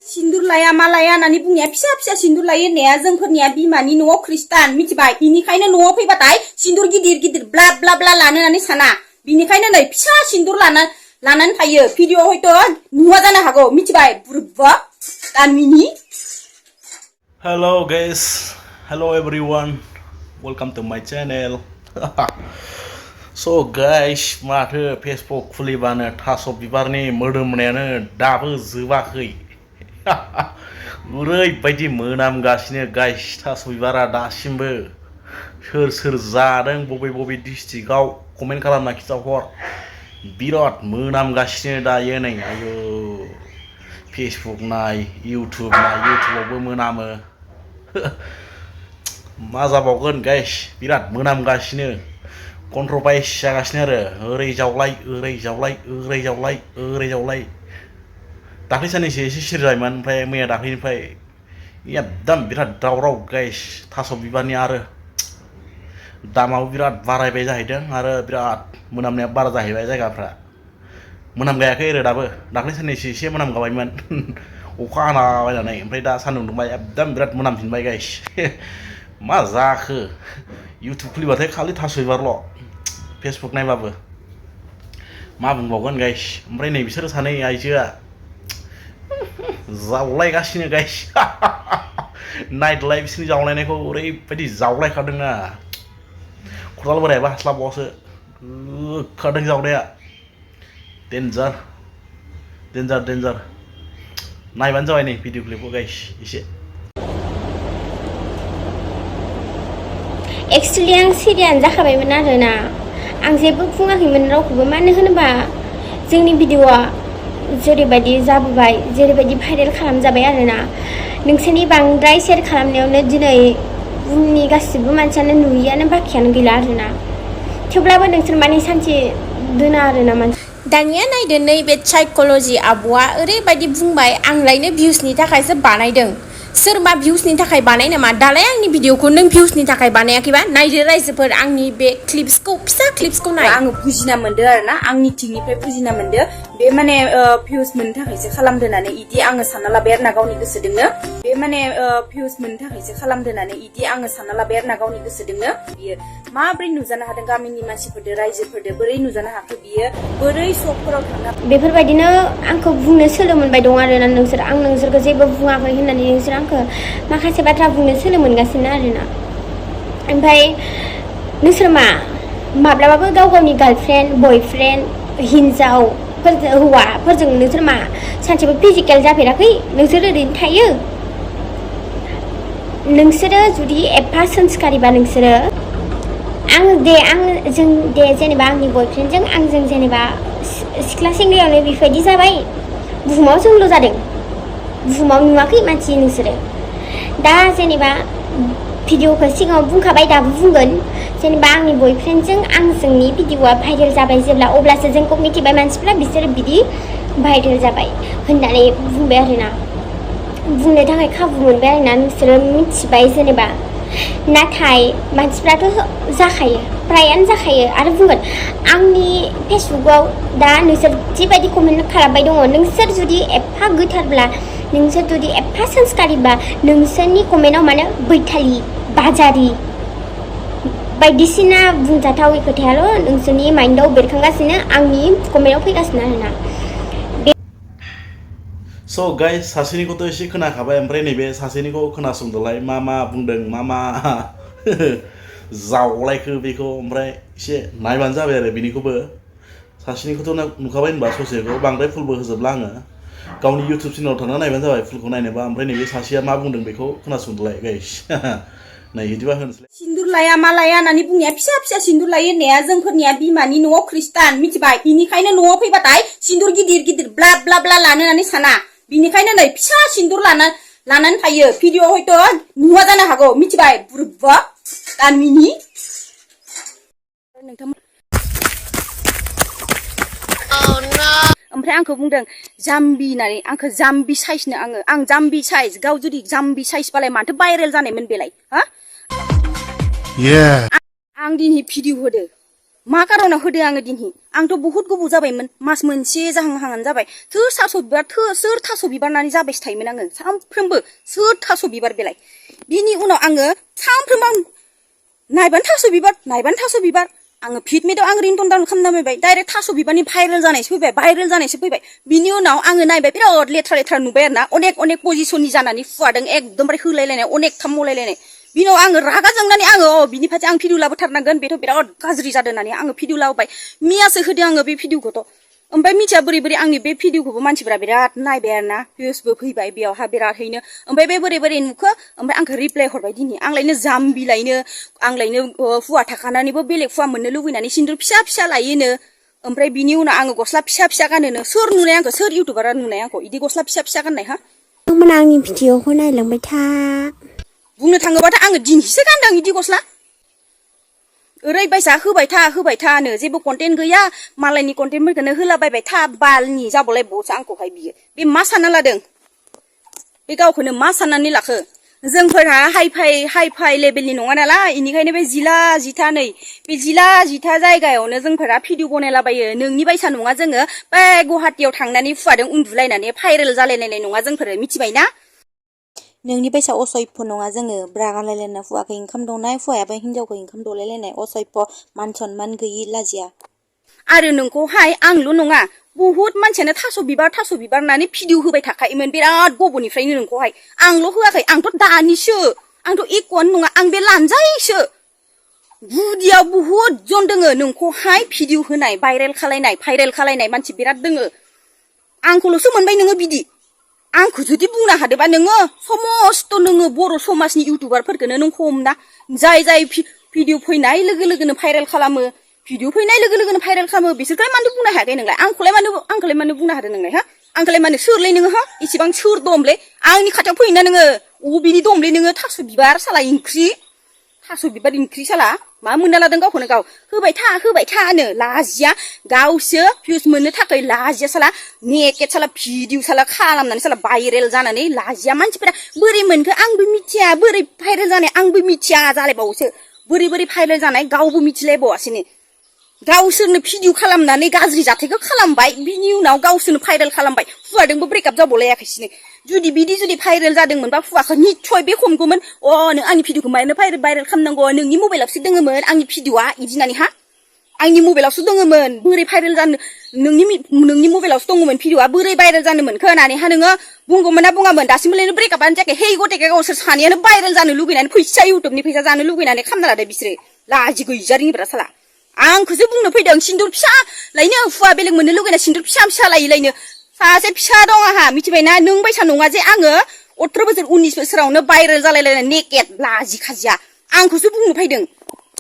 सिन्दुर लाया मा लाया होननानै बुंनाया फिसा फिसा सिन्दुर लायो होननाया जोंफोरनिया बिमानि न'आव खृष्टान मिथिबाय बिनिखायनो न'आव फैबाथाय सिन्दुर गिदिर गिदिर ब्ला ब्ला ब्ला लानो होननानै साना बिनिखायनो नै फिसा सिन्दुर लानानै थायो भिडिअ हयथ' नुवा जानो हागौ मिथिबाय बुरबा गामिनि Hello guys, hello everyone, welcome to my channel. So guys, माथो फेसबुक खुलिबानो थास' बिबारनि मोदोमनायानो दाबो जोबाखै। ओरैबायदि मोनामगासिनो गाइस थास' बिबारा दासिमबो सोर सोर जादों बबे डिस्ट्रिक्टआव कमेन्ट खालामना खिथाहर बिराद मोनामगासिनो दायो नै आयौ फेसबुक नाय इउटुबावबो मोनामो मा जाबावगोन गाइस बिराद मोनामगासिनो कन्ट्रभार्सि जागासिनो आरो ओरै जावलाय दाख्लै साननैसो एसे सिरि जायोमोन ओमफ्राय मैया दाख्लैनिफ्राय एकदम बिराद दावराव गाइस थास' बिबारनि आरो दामाबो बिराद बारायबाय जाहैदों आरो बिराद मोनामनाया बारा जाहैबाय जायगाफ्रा मोनामगायाखै आरो दाबो दाख्लै साननैसो एसे मोनामगाबायमोन अखा हालाबायनानै ओमफ्राय दा सान्दुं दुंबाय एकदम बिराद मोनामफिनबाय गाइस मा जाखो इउटुब खुलिबाथाय खालि थास' बिबारल' फेसबुक नायबाबो मा बुंबावगोन गाइस ओमफ्राय नै बिसोर सानै आइजोआ जावलायगासिनो गाइस नायदोलाय बिसोरनि जावलायनायखौ ओरैबायदि जावलायखादोंना खदाल बोरायाबो हास्लाबावसो गोखादों जावनाया डेन्जार नायबानो जाबाय नै भिडिअ क्लिपखौ गाइस एसे एक्चुअली आं सिरियानो जाखाबायमोन आरोना आं जेबो बुङाखैमोन रावखौबो मानो होनोबा जोंनि भिडिअआ जेरैबायदि जाबोबाय जेरैबायदि भाइरेल खालामजाबाय आरोना नोंसोरनि बांद्राय शेयार खालामनायावनो दिनै बुहुमनि गासिबो मानसियानो नुयियानो बाखियानो गैला आरोना थेवब्लाबो नोंसोर माने सानसे दोना आरोना मानसि दानिया नायदो नैबे साइक'लजि आब'आ ओरैबायदि बुंबाय आंलायनो भिउसनि थाखायसो बानायदों सोर मा भिउसनि थाखाय बानाय नामा दालाय आंनि भिडिअखौ नों भिउसनि थाखाय बानायाखैबा नायदो रायजोफोर आंनि बे फिसा क्लिप्सखौ नाय आङो बुजिना मोनदो आरोना आंनि थिंनिफ्राय बुजिना मोनदो बे माने भिउस मोननो थाखायसो खालामदो होननानै इदि आङो सानना लाबाय आरोना गावनि गोसोजोंनो बे माने भिउस मोननो थाखायसो खालामदो होननानै इदि आङो सानना लाबाय आरोना गावनि गोसोजोंनो बियो माब्रै नुजानो हादों गामिनि मानसिफोरदो रायजोफोरदो बोरै नुजानो हाखो बियो बोरै सकफोराव थांना बेफोरबायदिनो आंखौ बुंनो सोलो मोनबाय दं आरोना नोंसोर आं नोंसोरखौ जेबो बुङाखै होननानै नोंसोर आंखौ माखासे बाथ्रा बुंनो सोलो मोनगासिनो आरोना ओमफ्राय नोंसोर माब्लाबाबो गाव गावनि गार्लफ्रेन्ड बयफ्रेन्ड हौवाफोरजों नोंसोर सानसेबो फिजिकेल जाफेराखै नोंसोर ओरैनो थायो नोंसोरो जुदि एफा संस्कारिबा नोंसोरो जों जेनेबा आंनि बयफ्रेन्डजों आंजों जेनेबा सिख्ला सेंग्रायावनो बेफोरबायदि जाबाय बुहुमाव जोंल' जादों बुहुमाव नुवाखै मानसि नोंसोरो दा जेनेबा भिडिअखौ सिगाङाव बुंखाबाय दाबो बुंगोन जेनेबा आंनि बयफ्रेन्डजों आंजोंनि भिडिअआ भाइरेल जाबाय जेब्ला अब्लासो जोंखौ मिथिबाय मानसिफ्रा बिसोर बिदि भाइरेल जाबाय होननानै बुंबाय आरोना बुंनो थाखाय खाबु मोनबाय आरोना नोंसोरो मिथिबाय जेनेबा नाथाय मानसिफ्राथ' जाखायो फ्रायानो जाखायो आरो बुंगोन आंनि फेसबुकआव दा नोंसोर जिबायदि कमेन्ट खालामबाय दङ नोंसोर जुदि एफा गोथारब्ला नोंसोर जुदि एफा संस्कारिबा नोंसोरनि कमेन्टआव माने बैथालि बाजारि बायदिसिना बुंजाथावै खोथायाल' नोंसोरनि माइन्डआव बेरखांगासिनो आंनि कमेन्टआव फैगासिनो आरोना स' गाइस सासेनिखौथ' एसे खोनाखाबाय ओमफ्राय नैबे सासेनिखौ खोनासंदोलाय मा बुंदों मा जावलायखो बेखौ ओमफ्राय एसे नायबानो जाबाय आरो बिनिखौबो सासेनिखौथ' नुखाबाय होनबा ससेखौ बांद्राय फुलबो होजोबला आङो गावनि इउटुब चेनेलाव थांना नायबानो जाबाय फुलखौ नायनोबा ओमफ्राय नैबे सासेया मा बुंदों बेखौ खोनासंदोलाय गाइस नै बिदिबा होनोसै सिन्दुर लाया मा लाया होननानै बुंनाया फिसा सिन्दुर लायो होननाया जोंफोरनिया बिमानि न'आव खृष्टान मिथिबाय बिनिखायनो न'आव फैबाथाय सिन्दुर गिदिर ब्ला ब्ला ब्ला लानो होननानै साना बिनिखायनो नै फिसा सिन्दुर लानानै थायो भिडिअ हयथ' नुवा जानो हागौ मिथिबाय बुरबा गामिनि ओमफ्राय आंखौ बुंदों जाम्बि होननानै आंखौ जाम्बि साइजनो आं जाम्बि साइज गाव जुदि जाम्बि साइजबालाय माथो भाइरेल जानायमोन बेलाय हा आं दिनै भिडिअ होदो मा कारनाव होदो आङो दिनहि आंथ' बहुत गोबाव जाबायमोन मास मोनसे जाहांहांआनो जाबाय सोर थास' बिबार नानै जाबायसो थायोमोन आङो सानफ्रोमबो सोर थास' बिबार बेलाय बिनि उनाव आङो सानफ्रोमबो नायबानो थास' बिबार आङो फिडमेटआव आं रिंटन डाउनलड खालामना नायबाय डाइरेक्ट थास' बिबारनि भाइरेल जानायसो फैबाय बिनि उनाव आङो नायबाय बिराद लेथ्रा नुबाय आरोना अनेक पजिशननि जानानै फुवादों एकदमबारे होलायलायनाय अनेकथा मलायलायनाय बिनाव आङो रागा जोंनानै आङो बिनि फारसे आं भिडिअ लाबोथारनांगोन बेथ' बिराद गाज्रि जादों होननानै आङो भिडिअ लाबोबाय मियासो होदों आङो बे भिडिअखौथ' ओमफ्राय मिथिया बोरै आंनि बे भिडिअखौबो मानसिफोरा बिराद नायबाय आरोना भिउसबो फैबाय बेयावहा बिरादहैनो ओमफ्राय बे बोरै नुखो ओमफ्राय आंखौ रिप्लाय हरबाय दिनै आंलायनो जाम्बिलायनो आंलायनो हुवा थाखानानैबो बेलेग हुवा मोननो लुबैनानै सिन्दुर फिसा लायोनो ओमफ्राय बिनि उनाव आङो गस्ला फिसा गानोनो सोर नुनाय आंखौ सोर इउटुबारा नुनाय आंखौ इदि गस्ला फिसा गाननाय हा नोंथांमोना आंनि भिडिअखौ नायलांबाय था बुंनो थाङोबाथ' आङो दिनैसो गानदों इदि गस्ला ओरैबायसा होबाय थानो जेबो कन्टेन्ट गैया मालायनि कन्टेन्टफोरखौनो होलाबायबाय था बालनि जाबावलायबावसो आंखौहाय बियो बे मा सानना लादों बे गावखौनो मा साननानै लाखो जोंफोरहा हाइ फाइ लेभेलनि नङा नालाय इनिखायनो बे जिला जिथा जायगायावनो जोंफोरा भिडिअ बनायलाबायो नोंनि बायसा नङा जोङो बे गुवाहाटियाव थांनानै फुवादों उन्दुलायनानै भाइरेल जालायलायनाय नङा जोंफोरो मिथिबायना नोंनि बायसा असय्य नङा जोङो ब्रा गानलायलायना हुवाखै ओंखाम दौनाय हुवायाबो हिनजावखौ ओंखाम दौलायलायनाय असय्य मान सनमान गैयि लाजिया आरो नोंखौहाय आंल' नङा बहुत मानसियानो थास' बिबार होननानै भिडिअ होबाय थाखायोमोन बिराद गोबावनिफ्रायनो नोंखौहाय आंल' होआखै आंथ' दानिसो आंथ' एक'आनो नङा आं बे लानजायसो गुदियाव बहुत जन दोङो नोंखौहाय भिडिअ होनाय भाइरेल खालायनाय मानसि बिराद दोङो आंखौल'सो मोनबाय नोङो बिदि आंखौ जुदि बुंनो हादोबा नोङो समस्त नोङो बर' समाजनि इउटुबारफोरखौनो नों हमना जाय भिडिअ फैनाय लोगो लोगोनो भाइरेल खालामो बिसोरखौलाय मानो बुंनो हायाखै नोंलाय आंखौलाय मानो बुंनो हादों नोंलाय हा आंखौलाय मानो सोरलै नोङो हा इसेबां सोर दमलै आंनि खाथियाव फैना नोङो अबेनि दमलै नोङो थास' बिबार साला ओंख्रि साला मा मोनना लादों गावखौनो गाव होबाय थानो लाजिया गावसो भिउस मोननो थाखाय लाजिया साला नेकेट साला भिडिअ साला खालामनानै साला भाइरेल जानानै लाजिया मानसिफोरा बोरै मोनखो आंबो मिथिया बोरै भाइरेल जानाय आंबो मिथिया जालायबावोसो बोरै भाइरेल जानाय गावबो मिथिलायबावासिनो गावसोरनो भिडिअ खालामनानै गाज्रि जाथायखौ खालामबाय बिनि उनाव गावसोरनो भाइरेल खालामबाय हुवादोंबो ब्रेकआप जाबावलायाखैसिनो जुदि बिदि भाइरेल जादोंमोनबा हुवाखौ निस्सय बे हमगौमोन नों आंनि भिडिअखौ मानो भाइरेल खालामनांगौ नोंनि मबाइलावसो दोङोमोन आंनि भिडिअआ इदि होननानै हा आंनि मबाइलावसो दङमोन बोरै भाइरेल जानो नोंनि मबाइलावसो दङमोन भिडिअआ बोरै भाइरेल जानो मोनखो होननानै हा नोङो बुंगौमोन ना बुङामोन दासिमबोलायनो ब्रेकआपानो जायाखै हे गथेखे गावसोर सानैयानो भाइरेल जानो लुगैनानै इउटुबनि फैसा जानो लुगैनानै खालामना लादो बिसोरो लाजि गैजारिनिफ्रा साला आंखौसो बुंनो फैदों सिन्दुर फिसा लायनो हुवा बेलेग मोननो लुगैना सिन्दुर फिसा लायनो सासे फिसा दं आंहा मिथिबायना नों बायसा नङा जे आङो 18 बोसोर 19 बोसोरावनो भाइरेल जालायलायनाय नेकेट लाजि खाजिया आंखौसो बुंनो फैदों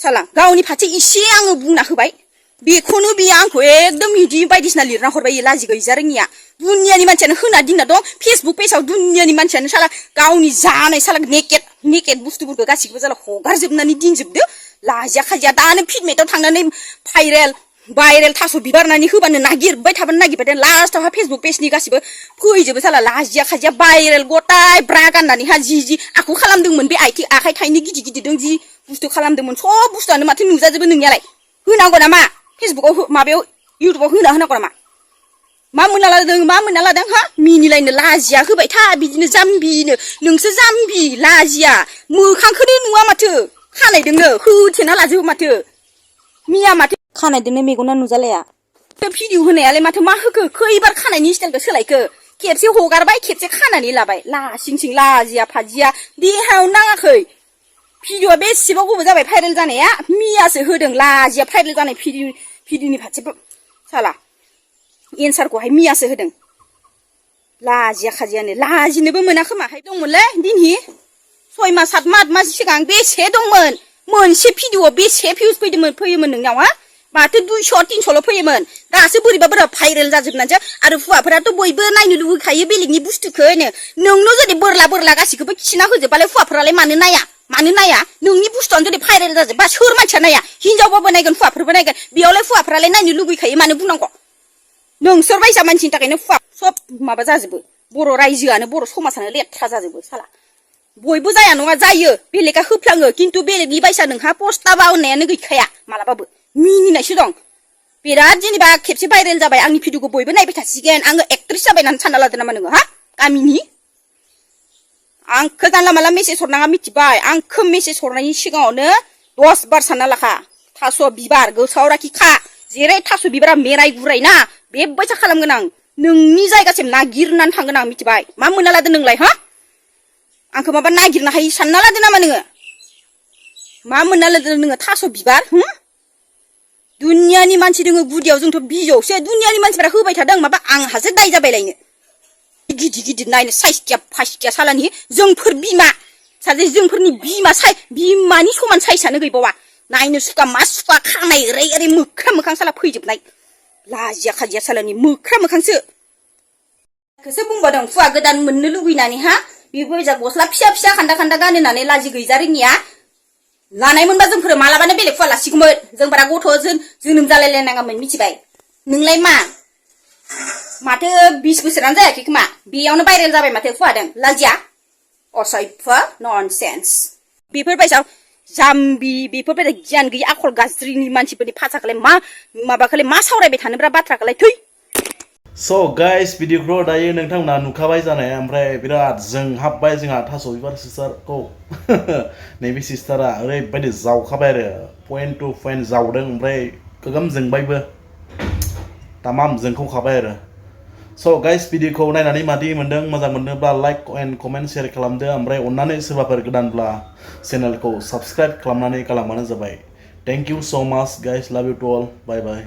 साला गावनि फारसे इसे आङो बुंना होबाय बेखौनो बियो आंखौ एकदम इदि बायदिसिना लिरना हरबाय लाजि गैजा रोङिया दुनियानि मानसियानो होना दिनना दं फेसबुक पेजाव दुनियानि मानसियानो साला गावनि जानाय साला नेकेट बुस्थुफोरखौ गासिखौबो साला हगारजोबनानै दिनजोबदो लाजिया खाजिया दानो फिडमेटआव थांनानै भाइरेल थास' बिबार होननानै होबानो नागिरबाय लास्टावहा फेसबुक पेजनि गासिबो फैजोबो साला लाजिया खाजिया भाइरेल गटाय ब्रा गाननानैहा जि आखौ खालामदोंमोन बे आखाइ थाइनै गिदिरदों जि बुस्थु खालामदोंमोन सब बुस्थुआनो माथो नुजाजोबो नोंनियालाय होनांगौ नामा फेसबुकआव माबायाव इउटुबाव होनांगौ नामा मा मोनना लादों हा मिनिलायनो लाजिया होबाय था बिदिनो जाम्बिनो नोंसो जाम्बि लाजिया मोखांखौनो नुवा माथो खानायदोंनो होथेना लाजोबो माथो मिया माथो खानायदोंनो मेगना नुजालाया भिडिअ होनायालाय माथो मा होखो खैबार खानायनि स्टाइलखौ सोलायखो खेबसे हगारबाय खेबसे खानानै लाबाय लासिं लाजिया फाजिया देहायाव नाङाखै भिडिअआ बेसेबां गोबाव जाबाय भाइरेल जानाया मियासो होदों लाजिया भाइरेल जानाय भिडिअनि फारसे साला एन्सारखौहाय मियासो होदों लाजिया खाजियानो लाजिनोबो मोनाखोमाहाय दंमोनलै दिनहि 6 मास 7 मास सिगां बेसे दंमोन मोनसे भिडिअआव बेसे भिउस फैयोमोन नोंनाव हा माथो 200-300ल' फैयोमोन दासो बोरैबा भाइरेल जाजोबनानैसो आरो हुवाफोराथ' बयबो नायनो लुबैखायो बेलेगनि बुस्थुखौनो नोंनो जुदि बोरला गासिखौबो खिना होजोबबालाय हुवाफोरालाय मानो नाया नोंनि बुस्थुआनो जुदि भाइरेल जाजोबबा सोर मानसिया नाया हिनजावबाबो नायगोन हुवाफोरबो नायगोन बेयावलाय हुवाफोरालाय नायनो लुबैखायो मानो बुंनांगौ नोंसोर बायसा मानसिनि थाखायनो हुवा सब माबा जाजोबो बर' रायजोआनो बर' समाजानो लेथ्रा जाजोबो साला बयबो जाया नङा जायो बेलेगा होफ्लाङो खिन्थु बेलेगनि बायसा नोंहा पस्टाबा होननायानो गैखाया मालाबाबो मिनिनायसो दं बिराद जेनेबा खेबसे भाइरेल जाबाय आंनि भिडिअखौ बयबो नायबाय थासिगोन आङो एक्ट्रेस जाबाय होननानै सानना लादो नामा नोङो हा गामिनि आंखो जानला मानला मेसेज हरनाङा मिथिबाय आंखो मेसेज हरनायनि सिगाङावनो 10 बार सानना लाखा थास' बिबार गोसोआव लाखिखा जेरै थास' बिबारा मेराय गुराय ना बेबायसा खालामगोन आं नोंनि जायगासिम नागिरनानै थांगोन आं मिथिबाय मा मोनना लादो नोंलाय हा आंखो माबा नागिरनो हायि सानना लादो नामा नोङो मा मोनना लादो नोङो थास' बिबार दुनियानि मानसि दोङो गुदियाव जोंथ' बिजौसो दुनियानि मानसिफोरा होबाय थादों माबा आंहासो दाय जाबायलायनो गिदिर गिदिर नायनो साइसकिया फाइसकिया सालानि जोंफोर बिमा सासे जोंफोरनि बिमानि समान साइसआनो गैबावा नायनो सुखा मा सुखा खानाय ओरै ओरै मोख्रा मोखां साला फैजोबनाय लाजिया खाजिया सालानि मोख्रा मोखांसो खोसो बुंबादों फुवा गोदान मोननो लुबैनानै हा बेबायजा गस्ला फिसा फिसा खान्दा खान्दा गानहोनानै लाजि गैजारिनिया लानाय मोनबा जोंफोर मालाबानो बेलेग फुवा लासिगौमोन जोंफोरा गथ' जोनोम जालायलायनाङामोन मिथिबाय नोंलाय माथो 20 बोसोरानो जायाखै खोमा बेयावनो भाइरेल जाबाय माथो फुवादों लाजिया असभ्य ननसेन्स बेफोरबायसा जाम्बि बेफोरबायदि गियान गैयि आखल गाज्रिनि मानसिफोरनि भाषाखौलाय मा सावरायबाय थानोब्रा बाथ्राखौलाय थै स' गाइस भिडिअखौ दायो नोंथांमोना नुखाबाय जानाय ओमफ्राय बिराद जोंहाबबाय जोंहा थास' बिबार सिस्टारखौ नैबे सिस्टारा ओरैबायदि जावखाबाय आरो पइन्ट टु पइन्ट जावदों ओमफ्राय गोगोम जोंबायबो तामाम जोंखावखाबाय आरो स' गाइस भिडिअखौ नायनानै मादि मोन्दों मोजां मोनदोंब्ला लाइक एन्ड कमेन्ट शेयार खालामदो ओमफ्राय अननानै सोरबाफोर गोदानब्ला चेनेलखौ साबस्क्राइब खालामनानै गालांबानो जाबाय थेंक इउ स' माच गाइस लाभ U to all bye bye